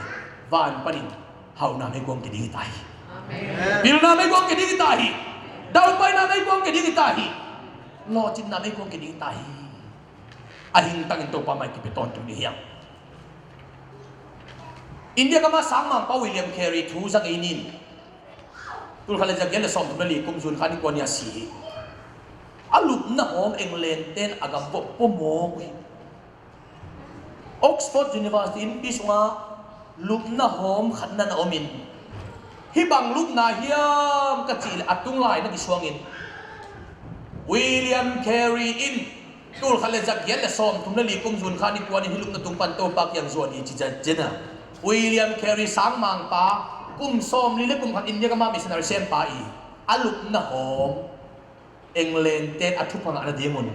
van panin hauna meikuang kia ding hi ta hi. Amen. Pilna meikuang kia ding hi ta hi. Daupaina meikuang kia ding hi ta hi. Lawhcinna meikuang kia ding hi ta hi. A hingtangin Topa mai kipia tawntung ding hi hang. India gama sangmangpa William Carey thu zang ei nin. Tul khat le za giat le sawmthum le li kum June kha ni kua ni a si hi. A lup lupna hawm England ten a gam pawh pua mawk uh hi. Oxford University innpi sungah lupna hawm khat na na omin, hih bang lupna hiam ka cih leh a tung lai na kisuangin William Carey in tul khat le za giat le sawmthum le li kum zun kha ni kuanin hih lupna tung pan Topa kiang zuan hi ci zat zena. William Carey sangmangpa, kum sawmli le kum khat India gama missionary sempa i a lupna hawm England ten a thupha ngah nadingun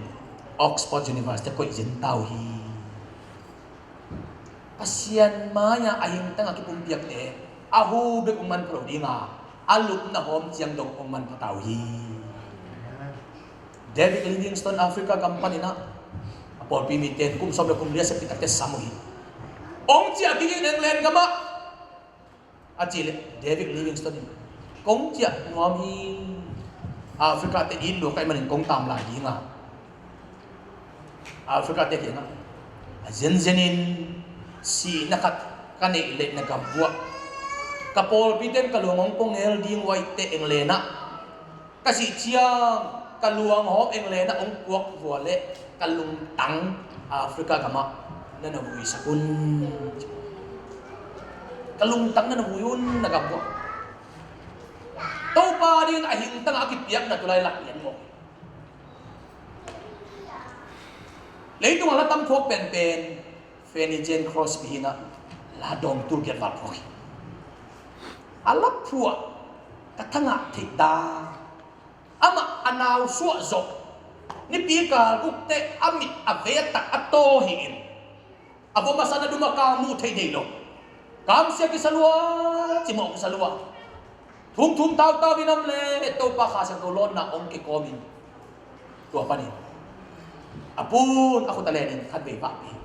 Oxford University koih zin ta uh hi. Pasian mai-ah a hingtang a kipumpiakte a hu bek hong manpha lo dinga, a lupna hawm ciang dong hong manpha ta uh hi. David Livingstone Africa gam panin ah a pawlpi mite kum sawm le kum li a seppi takte sam uh hi. Hong ciah kik in England gamah a cih leh David Livingstone in, kong ciah nuam hi. Africa te it lua ka hih manin kong tam lai dinga, Africa te kiangah a zenzenin sihna khat ka neih leh na gam uah ka pawlpite in ka luang hong pua ngel ding uh ahih teh England ah ka sih ciang ka luang hawm England ah hong puak vua leh ka lungtang Africa gamah na na vuisak un. Ka lungtang na na vui un, na gam uah. Topa dingin a hingtang a kipiakna tulai lak lian mawk. Leitung a la tam thuak penpen Fanny Jane Crosby hi-in ah la dawng tul giat val phuak hi. A la phuah ka thangah theih dan. Amah a nau suah zawh, nipi kal guk teh a mit a vei a tak a taw hi-in, a vua masa na dum a kang muh theih nei lo. Kamsia kisa lua, cimawh kisa lua. Thumthum tautau in om leh Topa Kha Siangtho lawnna hong kikawmin tua panin a pun a khut a lenin khatvei vahpih.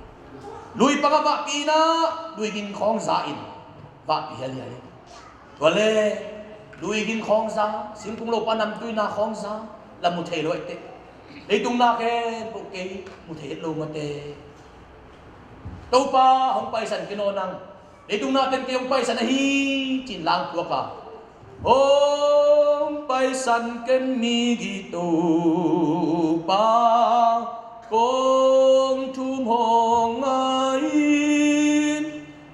Lui pang a vahpih in ah lui ging khawng za in vahpih hialhial in. Tua le lui ging khawng za, singkung lopa namtuina khawng za la mu thei lo ahih teh, leitung na khempeuh kei mu thei het lo mate. Topa hong paisan kei nawn ang. Leitung na ten kei hong paisan ahi, ci-in lang thuak a, hong paisan ken mi gih Topa, kong thum hong ngai in,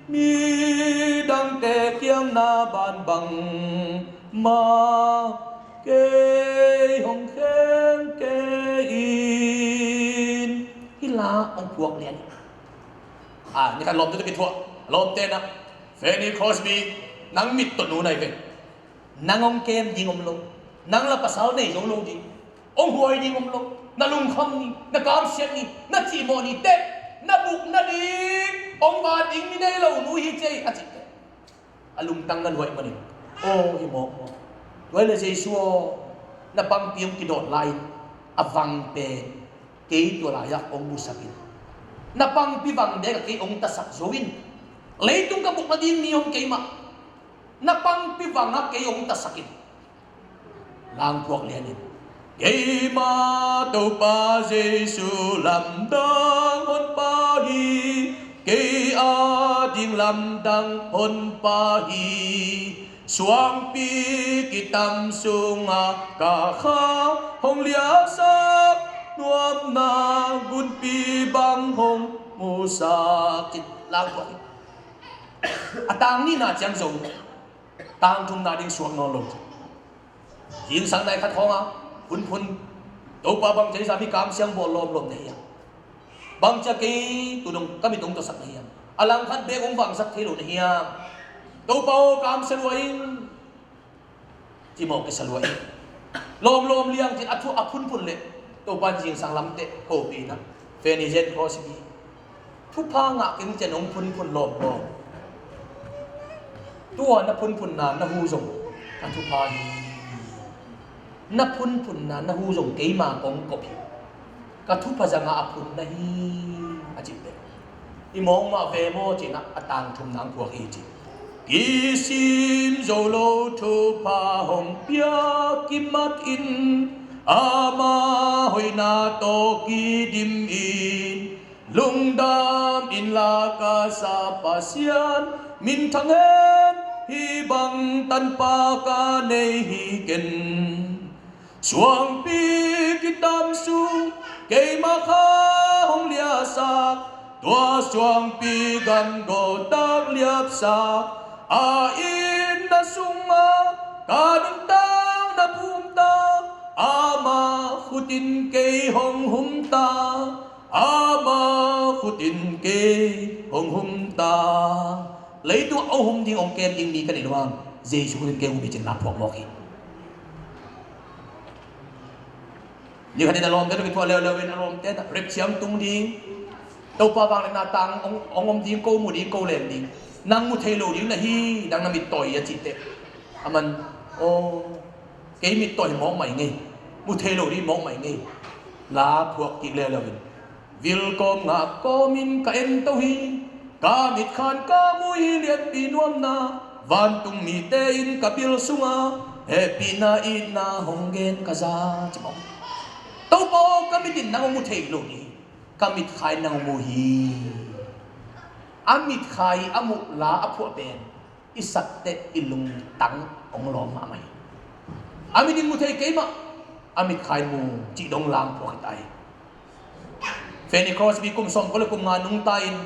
midangte kiang na ban bang mah kei hong kheng kei in. Hih la hong phuak lian. A, ni khat lawmte tawh kithuah. Lawmte in ah, Fanny Crosby, nang mit tawh nu na hi ve. Nang hong kem ding om lo. Nang la pasal nei zo lo ding. Hong huai ding om lo. Na lungkham ni, na kamsiat ni, na cihmawh ni teh, na buk na dik hong va ding ni nei lo nu hi ci ei, a cih teh, a lungtang na luah ahih manin, aw, hi mawkmawk. Tua hi leh Jesu aw, na pangpi hong kidawt lai-in a vang pen kei tua lai-ah hong musak in. Na pangpi vang bek ah kei hong tasak zo in. Leitung ka buk nading mi om kei mah. Na pangpi vang ah kei hong tasak in. Lang thuak lian in. Keimah Topa Jesu lamdang honpa hi. Kei ading lamdang honpa hi. Suangpi kitam sungah ka kha hong liahsak, nuamna gunpi bang hong musak. Cin lang thuak hi. A tang nihna ciang zo, tang thumna ding suak nawn lo. Zingsang nai khat khawngah phunphun, Topa, bang ci a mi kamsiang bawl lawmlawm na hiam? Bang ci a kei tu dong ka mit hong tuasak na hiam? A langkhat beek hong vangsak thei lo na hiam? Topa aw, kamsia lua ing, cimawh kisa lua ing. Lawmlawm liang cin a thu a phunphun leh Topa in zingsang lamteh hopih in ah, Fanny Jane Crosby, thupha ngah keng ci-in hong phunphun lawmlawm. Tua na phunphunna na hu zong ka thupha hi. Na phunphunna na hu zong keima kong kop hi. Ka thupha zangah a phun na hi, a cih teh, i mawk mah ve maw ci-in ah a tang thumna hong phuak hi ci. Kisim zo lo thupha hong pia kimat in, ama hoihna tawh kidim in, lungdam inla ka sa Pasian minthang hen, hih bang tanpa ka nei hi ken. Suangpi tam sung keima kha hong liasak, tua suangpi gan gawtak liapsak, a inn a sungah ka nuntakna phumta, ama khut in kei hong humta, ama khut in kei hong humta. Leitung a hong hum ding, hong kem ding mi ka neih lo hang, Jesu khut in kei hong hum hi ci-in la phuak mawk hi. Ni khat in a lawmte tawh kithuah leuleu in a lawmte in rep ciang tung ding, Topa vangliatna tang hong, hong om ding, ko mu ding, ko leng ding, nang mu thei lo ding na hi, nang na mittawi hi a cih teh, aman, aw, kei mittawi mawk mah ing ei, mu thei lo ding mawk mah ing ei, la phuak kik leuleu in, vilkawm ngah kawmin ka ento hi, ka mitkhain ka mu hi lianpi nuamna, vantung mite in ka bil sungah hehpihna itna hong gen ka za, ci mawk. Topa aw, ka mit in nang hong mu thei lo ding hi, ka mitkhain nang hong mu hi. A mitkha in a muh la a phuah pen i sak teh i lungtang hong lawm mahmah hi. A mit in mu thei kei mah, a mitkha in mu cih dong la hong phuak hi ta hi. Fanny Crosby kum sawmkua le kum nga nungta in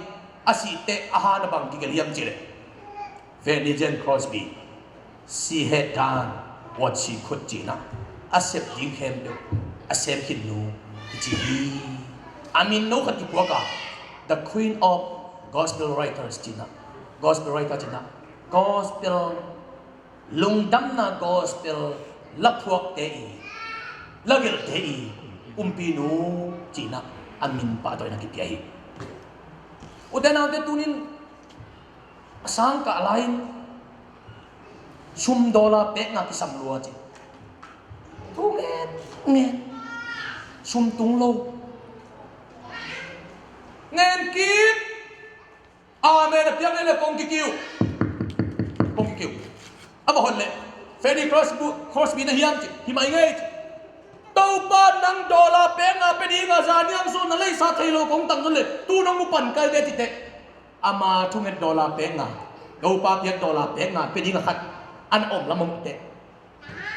a sih teh a hana bang kigelh hiam cih leh, Fanny Jane Crosby, she had done what she could, ci-in ah, a sep ding khempeuh a sem khin nu kici hi. A min no khat kipuak a, the Queen of Gospel Writers, ci-in ah, Gospel Writer, ci-in ah, Gospel, lungdamna Gospel la phuakte i, la gelhte i umpinu, ci-in ah a min pahtawina kipia hi. Ute naute, tunin a sang kah lai-in sum dollar pek nga kisam lua ci. Thu ngen ngen, sum tung lo. Ngen kik. Amen a piak leh leh kong kikiu, kong kikiu. A va hon leh, Fanny Crosby, Crosby na hiam ci, hi mah ing ei ci. Topa nang dollar pek nga pia ding a, zaniang sung na leisa thei lo kong tang zon leh, tu nong mu pan kai ve ci teh, ama thunget dollar pek nga, Topa piak dollar pek nga pia ding a khat a na om lam hong teh,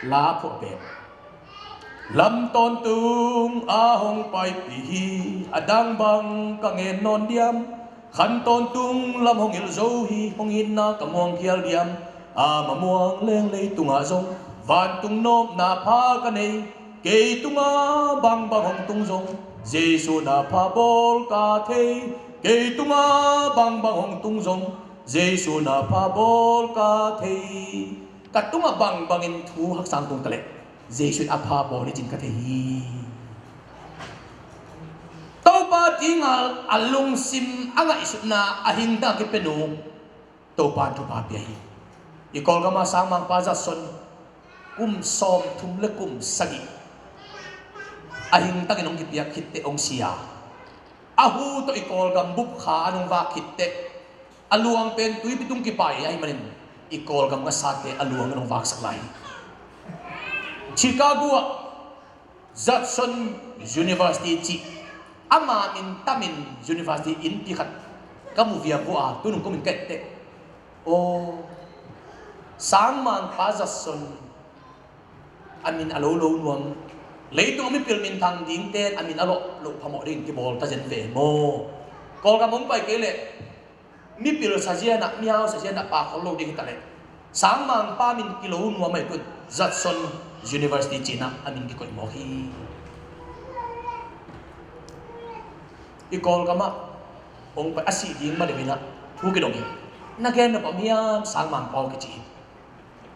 la phuah pen, lam tawntung a hong paipih hi, a dang bang ka ngen nawn diam? Khan tawntung lam hong hilh zo hi, hong itna ka muangkhial diam? Ama muang leng leitungah zong vantung nopna pha ka nei. Kei tungah bangbang hong tung zong, Jesu na pha bawl ka thei. Kei tungah bangbang hong tung zong, Jesu na pha bawl ka thei. Ka tungah bangbangin thu haksat tung ta leh, Jesu in a pha bawl hi ci-in ka thei hi. Topa dinga a lungsim a ngaihsutna a hingtang a kipia nu, Topa in thupha pia hi. I Kawlgam a sangmangpa Zatson, kum sawmthum le kum sagih a hingtangin hong kipiak khit teh hong si a, a hu tawh i Kawlgam bup kha a nung vak khit teh, a luang pen tuipi tung kipai ahih manin i Kawlgam ngasate a luang in hong vaksak lai hi. Chicago ah Zatson University cih ama min tamin university innpi khat ka mu viavuah a, tunung kumin ka et teh, aw, sangmangpa Zatson a min a lo lo nuam, leitung a mipil minthang dingte in a min a lawh loh phamawh dingin kibawl ta zen ve maw? Kawlgam hong pai kei leh mipil sazian ah, mihau sazian ah pakhol lo ding hi ta leh, sangmangpa min kilo nuam ahih teh Zatson University ci-in ah a min kikoih mawk hi. I Kawlgam ah hong pai a sih ding ma deuh in ah thu kidong hi. Na gen nop om hiam, sangmangpa aw, kici hi.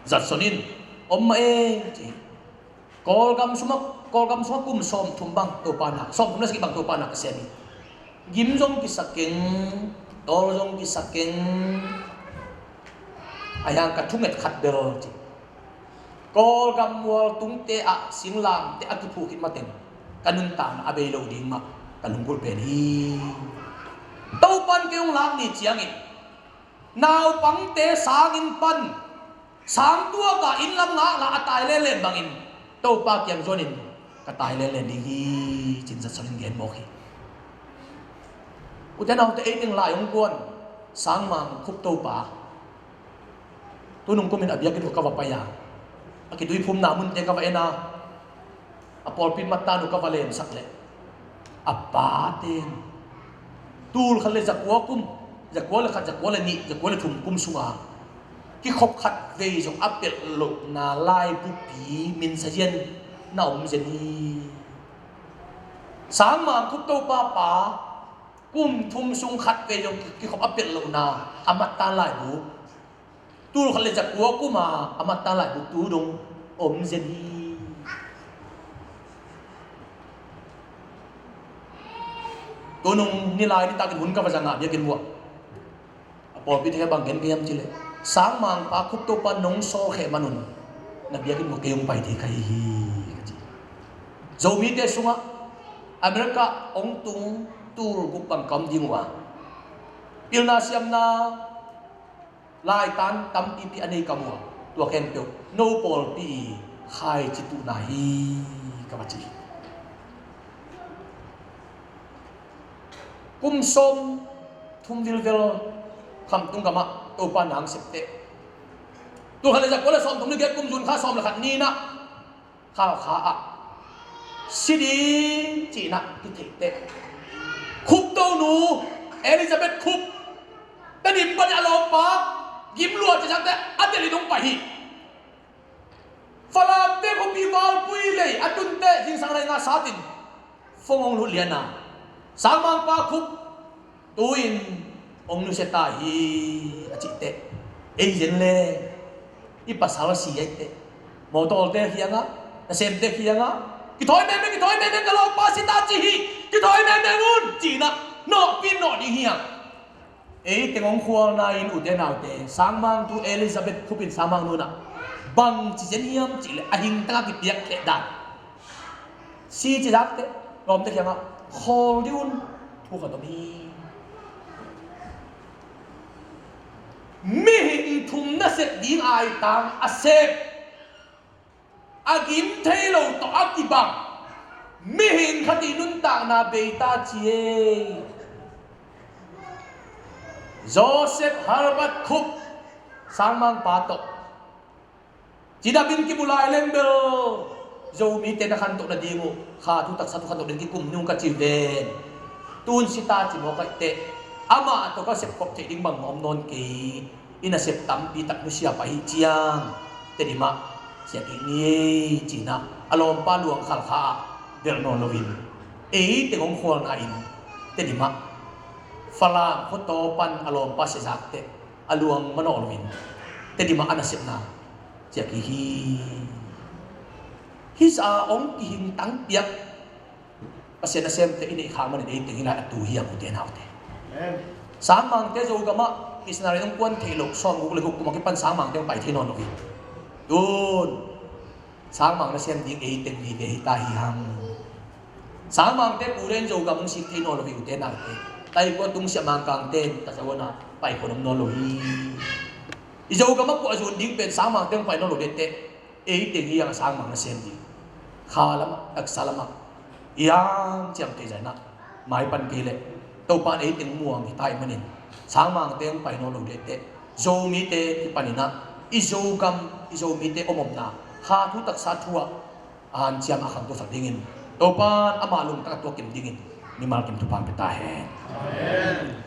Zatson in, om mah e, ci hi. Kawlgam sungah, Kawlgam sungah kum sawmthum bang Topa na, sawmthum le sagih bang Topa na ka sem hi. Gim zong kisa keng, tawl zong kisa keng. Ahi hang ka thunget khat bel ci. Kawlgam mualtungte ah singlamteh a kiphuk khit mateng ka nuntakna a bei lo ding mah ka lunggulh pen hi. Topa in kei hong lak ni ciangin naupangte sanginn pan, sang tuak a inn lam ngaklah a tai lenlen bangin Topa kiang zuanin ka tai lenlen ding hi, ci-in Zatson in gen mawk hi. Ute naute, ei teng lai hong kuan sangmang khup topa, tunung kumin a biakinn uh ka va pai a, a kituiphumna munte ka va en a, A pawlpi mattan uh ka va lensak leh a paten tul khat le zakua kum, zakua le khat, zakua le nih, zakua le thum kum sunga kikhop khat vei zong a pelh lohna laibupi minsa zian na om zen hi. Sangmang Khup Topa pa kum thum sung khat vei zong kikhop a pelh lohna a mattan laibu, tul khat le zakua kuma a mattan laibu tu dong om zen hi. Tunung nilai nitakin hun ka va zangah biakinn muah a pawlpi thei bang gen ka hiam cileh, Sangmang pa Khup Topa nong sawlkheh manun na biakinn muah kei hong pai thei ka hi hi, ka ci. Zomite sungah America hong tung tul guk bang ka om ding uh a, pilna siamna laitan tampipi a nei ka mu a, tua khempeuh no pawlpi i khaici tuhna hi ka va ci hi. Kum sawm thum vilvel Khamtung gamah Topa nang septeh, tul khat le zakua le sawm thum le giat kum June kha sawm le khat ni-in ah Khalkha ah si ding cihna kitheih teh, Khup Tonu Elizabeth Khup Tedim pan a lawmpa gim lua cihsak teh a delh in hong pai hi. Falamte khuapi valpui lei a tun teh zingsang rei nga satin fong hong lut lian a, Sangmangpa Khup tu-in hong nusia ta hi a cih teh, ei zen leng i pasal si a hi teh, mawtawlte kiangah, nasemte kiangah, "Kithawi mengmeng, kithawi mengmeng, ka lawmpa si ta ci hi, kithawi mengmeng un," ci-in ah nawhpih nawh ding hi hang. Ei teng hong khualna in, ute naute, Sangmang tu Elizabeth Khup in Sangmang nu in ah bangci zen hiam cih leh a hingtang a kipiak kheh dan si cihsak teh, lawmte kiangah khawl dih un, thu khat om hi. Mihing thum na sep ding aitang a sep, a gim thei lo tawh a kibang mihing khat i nuntakna bei ta ci ei. Joseph Herbert Khup, Sangmangpa tawh cidam in kimu lai leng bel Zomite na khantoh nading uh, kha thu taksa thu khantoh ding kikum nung ka ci ven. Tun si ta ci mawk ahih teh, amah tawh ka sepkhop theih ding bangmah om nawn kei. I nasep tampi tak nusia pah hi ciang, Tedim ah siak kik ni ei, ci-in ah a lawmpa luang Khalkha ah delh nawn loin, ei teng hong khualna in Tedim ah Falam khuataw pan a lawmpa siazak teh a luang manawh loin Tedim ah a nasepna ciak hi hi. Hih zah a hong kihing tangpiak Pasian nasemte i neih khak manin ei teng hi lai a tu hi a, ute naute. Amen. Sangmangte Zogam ah missionary hong kuan theih loh sawmguk le guk kum a kipan Sangmangte hong pai thei nawn lo hi. Tun Sangmang nasem ding ei teng vive hi ta hi hang. Sangmangte kule in Zogam hong sik thei nawn lo hi, ute naute. Taikua tung siah Mangkangte in Tazawan ah pai khawm om nawn lo hi. I Zogam ah kuah zun ding pen Sangmangte hong pai nawn lo dette, ei teng hi hang a Sangmang nasem ding. Kha lamah, taksa lamah i hang ciam theih zah in ah mai pan kei leh Topa in ei teng muang hi ta ahih manin Sangmangte hong pai nawn lo dette, Zomite kipan in ah i Zogam, i Zomite om omna kha thu taksa thu ah a hanciam a khangto sak dingin Topa in ama lungtang a tuak kim dingin mimal kim thupha hong pia ta hen. Amen.